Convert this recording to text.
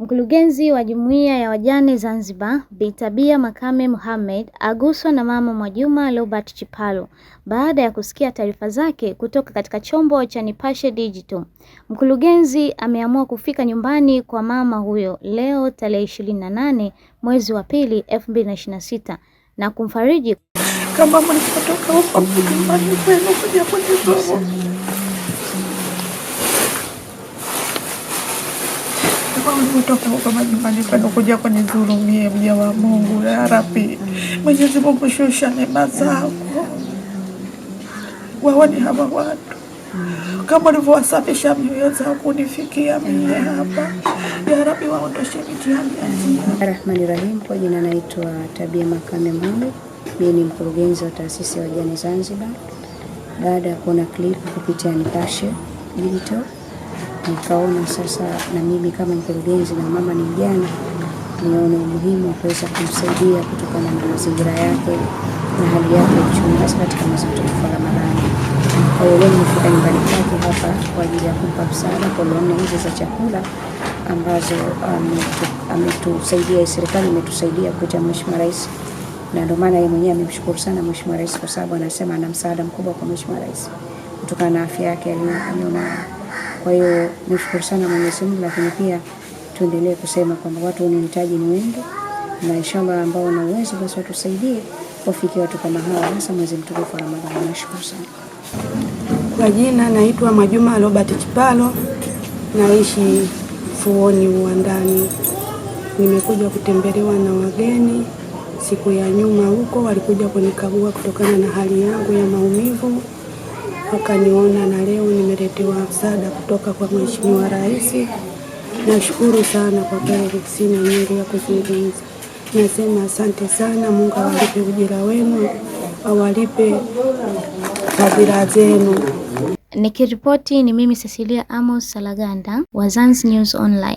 Mkurugenzi wa Jumuiya ya Wajane Zanzibar, Bi Tabia Makame Mohamed aguswa na Mama Mwajuma Robert Chipalo baada ya kusikia taarifa zake kutoka katika chombo cha Nipashe Digital. Mkurugenzi ameamua kufika nyumbani kwa mama huyo leo tarehe 28 mwezi wa pili 2026 na kumfariji. Kama mlipotoka huko nyumbani kwenu kuja kunizuru, kama mlipotoka huko majumbani kwenu kuja kunizuru mie mja wa Mungu, ya Rabbi, Mwenyezi Mungu shusha neema zako, waone hawa watu kama ulivyowasafisha mioyo zao kunifikia mie hapa, ya Rabbi, waondoshe mitihani ya njia. Rahmani Rahim, kwa jina naitwa Tabia Makame Mohamed. Mimi ni mkurugenzi wa taasisi ya wajane Zanzibar. Baada ya kuona clip kupitia Nipashe Digital, nikaona sasa na mimi kama mkurugenzi na mama ni mjane, nione umuhimu wa kuweza kumsaidia kutokana na mazingira yake na hali yake ya uchumi, hasa katika mwezi mtukufu wa Ramadhani. Kwa hiyo leo nimefika nyumbani kwake hapa kwa ajili ya kumpa msaada kolo nne hizi za chakula ambazo ametusaidia, serikali imetusaidia kupitia Mheshimiwa Rais, na ndio maana yeye mwenyewe amemshukuru sana Mheshimiwa Rais kwa sababu anasema ana msaada mkubwa kwa Mheshimiwa Rais kutokana na afya yake alionayo. Kwa hiyo nishukuru sana Mwenyezi Mungu, lakini pia tuendelee kusema kwamba watu wenye uhitaji ni wengi, na inshallah ambao wana uwezo basi watusaidie wafikie watu kama hawa, hasa mwezi mtukufu wa Ramadhani. Nashukuru sana. Kwa jina naitwa Mwajuma Robert Chipalo, naishi Fuoni Uwandani. Nimekuja kutembelewa na wageni siku ya nyuma huko, walikuja kunikagua kutokana na hali yangu ya maumivu, wakaniona, na leo nimeletewa msaada kutoka kwa Mheshimiwa Rais. Nashukuru sana kwa kweli, sina nyingi ya kuzungumza. Nasema asante sana, Mungu awalipe ujira wenu, awalipe fadhila zenu. Nikiripoti ni mimi Cecilia Amos Salaganda wa Zanz News Online.